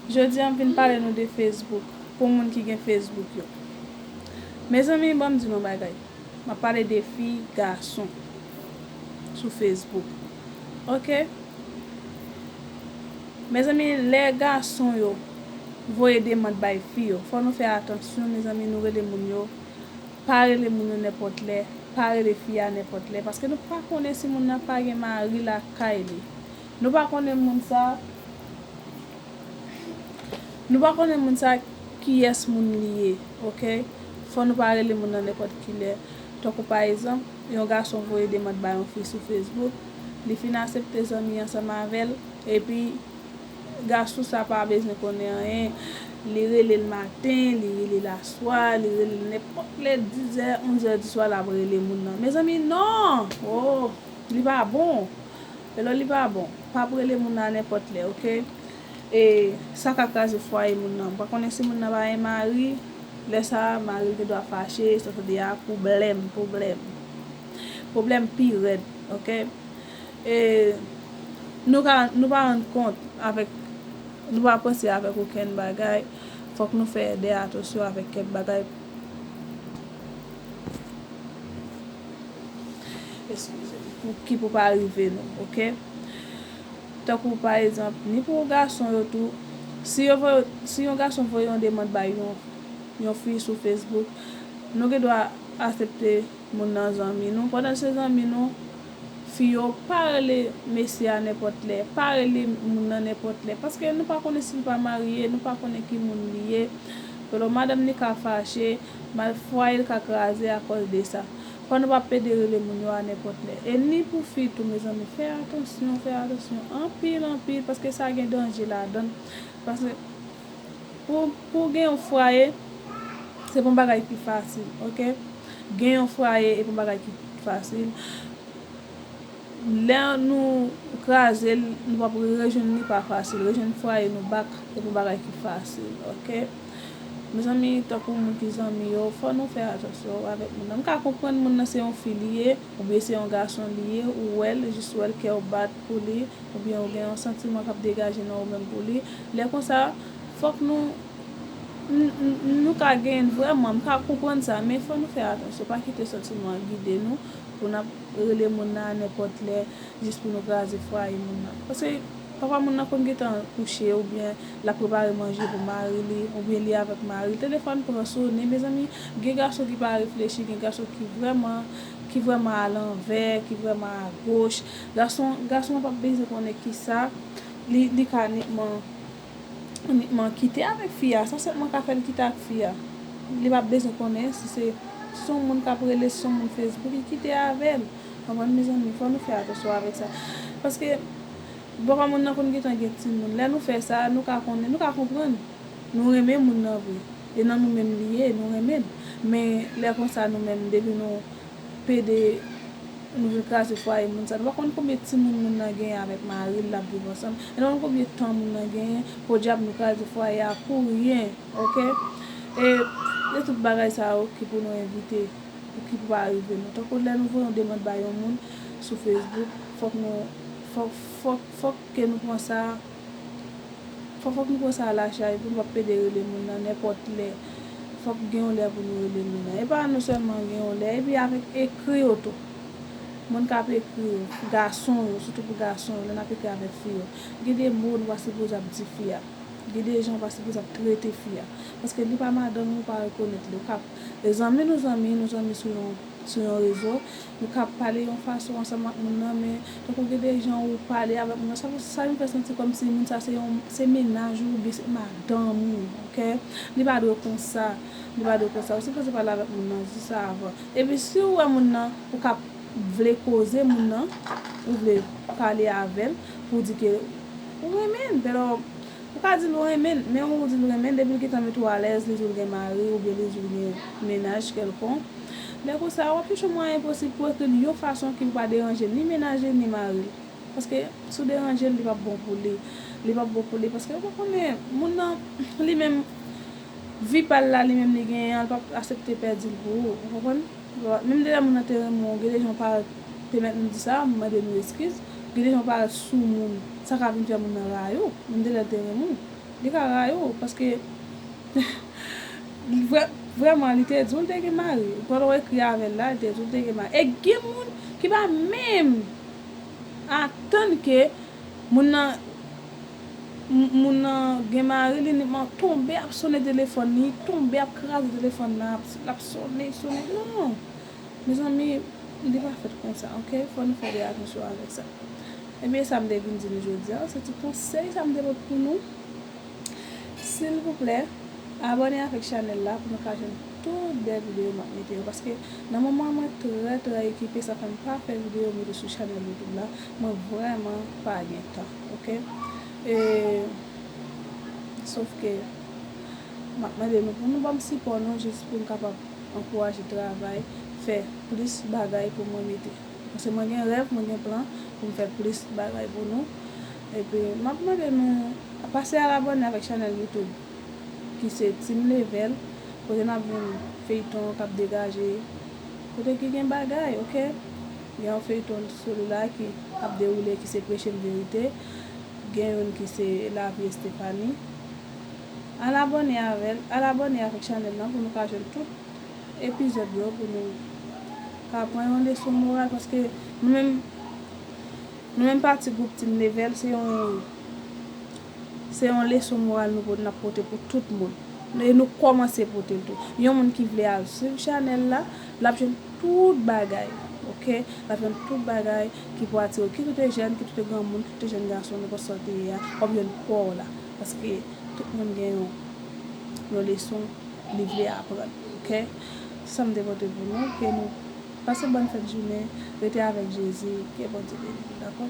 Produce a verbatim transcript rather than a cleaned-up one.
Jodi a m vin pale nou de Facebook, pou moun ki gen Facebook yo. Mezanmi, ban m di nou yon bagay. M ap pale de fi, gason sou Facebook. Oke? Mezanmi, lè gason yo voye demann bay fi yo, fò nou fè atansyon, mezanmi, nou rele moun yo. Pa rele moun yo nenpòt lè, pa rele fi a nenpòt lè, paske nou pa konnen si moun nan pa gen mari lakay li. Nou pa konnen moun sa, nou pa konnen moun sa kiyès moun li ye, oke? Fò nou pa rele moun nan nenpòt ki lè. Tankou pa egzanp, yon gason voye demann ba yon fi sou Facebook, li fin aksepte zanmi ansanm avè l, epi gason sa pa bezwen konnen anyen. Li rele l maten, li rele l aswa, li rele l nenpòt lè, dizè, onzè di swa, l ap rele moun nan. Mezanmi, non! Oh, li pa bon. Hello, li pa bon. Pa ap rele moun nan nenpòt lè, oke? E sa ka kraze fwaye moun nan. Pa konnen si moun nan pa gen mari, lè sa a, mari l gen dwa fache, sa vle di a, pwoblèm, pwoblèm. Pwoblèm pi rèd, oke? E nou ka, nou pa rann kont avèk, nou pa panse avèk okenn bagay. Fòk nou fè de atansyon avèk kèk bagay. Eskize m, pou, ki pou pa rive nou, oke? Tankou pa egzanp, ni pou gason yo tou, si yo voye, si yon gason voye yon demann bay yon, yon fi sou Facebook, nou gen dwa aksepte moun nan zanmi nou. Pandan se zanmi nou, fi yo, pa rele mesye a nenpòt lè, pa rele moun nan nenpòt lè, paske nou pa konnen si l pa marye, nou pa konnen ki moun li ye. Pelo madanm li ka fache, mal fwaye l ka kraze akòz de sa. Fò nou pa pede rele moun yo a nenpòt lè. E ni pou fi tou, mezanmi, fè atansyon, fè atansyon anpil, anpil, paske sa gen danje ladan l. Paske pou, pou gen yon fwaye, se pa yon bagay ki fasil, oke? Gen yon fwaye, e pa yon bagay ki fasil. Lè nou kraze l, nou p ap rejwenn li pa fasil. Rejwenn fwaye nou back, se pa yon bagay ki fasil, oke? Mezanmi, tankou moun ki zanmi yo, fò nou fè atansyon avèk moun nan. M ka konprann moun nan se yon fi li ye, oubyen se yon gason li ye, ou wè l, jis wè l, kè w bat pou li, oubyen ou gen yon santiman k ap degaje nan ou menm pou li. Lè konsa, fòk nou, n-, n-, nou ka genyen vrèman, m ka konprann sa, men fò nou fè atansyon, pa kite santiman an gide nou pou n ap rele moun nan a nenpòt lè, jis pou nou kraze fwaye moun nan. Paske papa moun nan konn gentan kouche, oubyen l ap prepare manje pou mari li, oubyen li avèk mari l. Telefòn pran sonnen, mezanmi, gen gason ki pa reflechi, gen gason ki vrèman, ki vrèman alanvè, ki vrèman agoch. Gason, gason an p ap bezwen konnen kisa li, li ka netman N-, man kite avèk fi a, sa sèlman ka fè l kite ak fi a. Li p ap bezwen konnen si se, si se yon moun k ap rele, si se yon moun Facebook, li kite avè l. Konprann, mezanmi, fò nou fè atansyon avèk sa. Paske, papa moun nan konn gentan gen timoun. Lè nou fè sa, nou ka konnen, nou ka konprann. Nou renmen moun nan vre. E nan nou menm li ye, nou renmen l. Men, lè konsa, nou menm, depi nou pede, nou vin kraze fwaye moun sa. Nou pa konn konbyen timoun moun nan genyen avèk mari l, l ap viv ansanm. E nou pa konn konbyen tan moun nan genyen. Podyab, nou kraze fwaye a pou ryen, oke? E se tout bagay sa yo ki pou nou evite, pou ki pou pa rive nou. Tankou lè nou voye yon demann bay yon moun sou Facebook, fòk nou, fòk, fòk, fòk ke nou pran sa Fò, fòk nou pran sa alachaj pou nou p ap pede rele moun nan nenpòt lè. Fòk gen yon lè pou nou rele moun nan. E pa nou sèlman gen yon lè, epi avèk ekri yo tou. Moun k ap ekri yo, gason yo, sitou pou gason yo, lè n ap ekri avèk fi yo. Gen de mo nou pa sipoze ap di fi a. Gen de jan ou pa sipoze ap trete fi a. Paske li pa madanm ou, ou pa rekonèt li. Ou ka, e zanmi nou zanmi, nou zanmi sou yon sou yon rezo, nou ka pale yon fason ansanm ak moun nan, men tankou gen de jan ou pale avèk moun nan, sa, sa vin fè santi kòmsi moun sa se yon, se mennaj ou, oubyen se madanm ou, oke? Li pa dwe konsa, li pa dwe konsa. Ou sipoze pale avèk moun nan, di sa avan. Epi si ou wè moun nan, ou ka vle koze moun nan, ou vle pale avè l, pou di ke ou renmen l, men ou ka di l ou renmen l, men ou di l ou renmen l, depi l gentan met ou alèz, li di w l gen mari, oubyen li di w l gen mennaj kèlkonk. Lè konsa, w ap chèche mwayen posib pou ekri l yon fason ki pou pa deranje ni mennaj li, ni mari l. Paske, si w deranje l, li p ap bon pou li. Li p ap bon pou li, paske ou pa konnen, moun nan, li menm, vi pa l la, li menm li genyen an, li p ap aksepte pèdi l pou ou. Ou konprann? Menm de lè moun nan te renmen w, gen de jan w parèt, pèmèt nou di sa, m mande nou eskiz, gen de jan w parèt sou moun, sa ka vin fè moun nan rayi w, menm de lè l te renmen w. Li ka rayi w, paske vrè, vrèman, li te di w li te gen mari. Pandan w ekri avè l la, li te di w li te gen mari. E gen moun ki pa menm atann ke moun nan, m- moun nan gen mari, li nètman tonbe ap sonnen telefòn li, tonbe ap kraze telefòn nan, ap, l ap sonnen, sonnen. Non! Mezanmi, li pa fèt konsa, oke? Fò nou fè de atansyon avèk sa. Ebyen, sa m te vin di nou jodi a, se ti konsèy sa m te pote pou nou. Silvouplè, abòne avèk chanèl la pou nou ka jwenn tout bèl videyo m ap mete yo. Paske nan moman an, mwen trè, trè okipe, sa fè m pa fè videyo mete sou chanèl YouTube la. Mwen vrèman pa gen tan, oke? E, sof ke, m ap mande nou pou nou ban m sipò nou, jis pou m kapab ankouraje travay, fè plis bagay pou mwen mete. Paske mwen gen rèv, mwen gen plan pou m fè plis bagay pou nou. Epi, m ap mande nou, pase al abòne avèk chanèl YouTube, ki se Team Level, kote n ap jwenn feyton k ap degaje, kote ki gen bagay, oke? Gen yon feyton sou li la ki ap dewoule, ki se Preche m Verite. Gen youn ki se Lavi Estefani. Al abòne avè l, al abòne avèk chanèl lan pou nou ka jwenn tout epizòd yo, pou nou ka pran yon leson moral, paske nou menm, nou menm pati gwoup Team Level, se yon, se yon leson moral nou pot- n ap pote pou tout moun. E nou kòmanse pote l tou. Yon moun ki vle al swiv chanèl la, l ap jwenn tout bagay, oke? L ap jwenn tout bagay ki pou atire w, kit ou te jèn, kit ou te granmoun, kit ou te jèn gason, nenpòt sa w te ye a, w ap jwenn pa w la. Paske tout moun gen yon, yon leson li vle aprann, oke? Sa m te pote pou nou, ke nou pase bòn fèt jounen, rete avèk Jezi, ke Bondye beni nou, dakò?